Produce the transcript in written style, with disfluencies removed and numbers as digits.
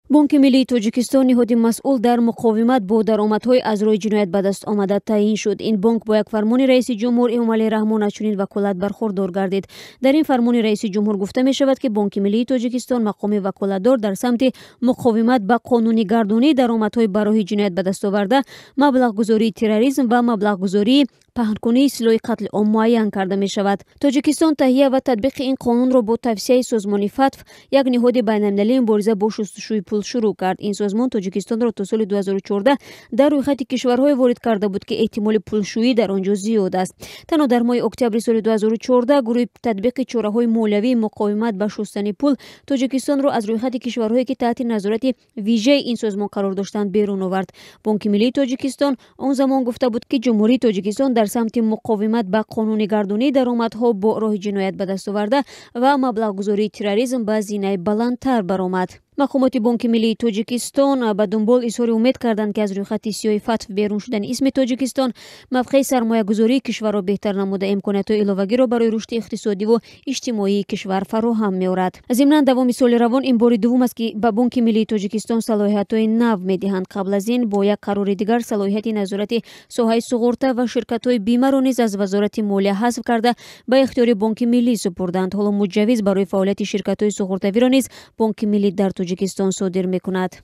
Бонки миллии Тоҷикистон ниҳоди масъул дар муқовимат бо даромадҳои аз роҳи ҷиноят ба даст омада таъин шуд. Ин бонк бо як фармони раиси ҷумҳур Эмомалӣ Раҳмон аз чунин ваколат бархурдор гардид. Дар ин фармони раиси ҷумҳур гуфта мешавад, ки Бонки миллии Тоҷикистон мақоми ваколатдор дар самти муқовимат ба қонунигардонии даромадҳои ба роҳи ҷиноят ба даст оварда, маблағгузории терроризм ва маблағгузории паҳнкунии силоҳи қатли ом муайян карда мешавад. Тоҷикистон таҳия ва татбиқи ин қонунро бо тавсияи созмони ФАТФ, як ниҳоди байналмилалии мубориза бо шустушӯи пул, шурӯъ кард. Ин созмон Тоҷикистонро то соли 2014 дар рӯйхати кишварҳое ворид карда буд, ки эҳтимоли пулшӯӣ дар он ҷо зиёд аст. Танҳо дар моҳи октябри соли 2014 гурӯҳи татбиқи чораҳои молиявии муқовимат ба шустани пул Тоҷикистонро аз рӯйхати кишварҳое, ки таҳти назорати вижаи ин созмон қарор доштанд, берун овард. Бонки миллии Тоҷикистон он замон гуфта буд, ки Ҷумҳурии Тоҷикистон дар самти муқовимат ба қонунигардонии даромадҳо бо роҳи ҷиноят ба даст оварда ва маблағгузории терроризм ба зинаи баландтар баромад. Мақомоти Бонки миллии Тоҷикистон ба дунбол изҳори умед карданд, ки аз рӯйхати сиёҳи ФАТФ берун шудани исми Тоҷикистон мавқеи сармоягузории кишварро беҳтар намуда, имкониятҳои иловагиро барои рушди иқтисодиву иҷтимоии кишвар фароҳам меорад. Зимнан, давоми соли равон ин бори дуввум аст, ки ба Бонки миллии Тоҷикистон салоҳиятҳои нав медиҳанд. Қабл аз ин бо як қарори дигар салоҳияти назорати соҳаи суғурта ва ширкатҳои бимаро низ аз Вазорати молия ҳазф карда, ба ихтиёри Бонки миллӣ супурданд. Ҳоло муҷаввиз барои фаъолияти ширкатҳои суғуртавиро низ Бонки миллӣ дар Тоҷикистон содир мекунад.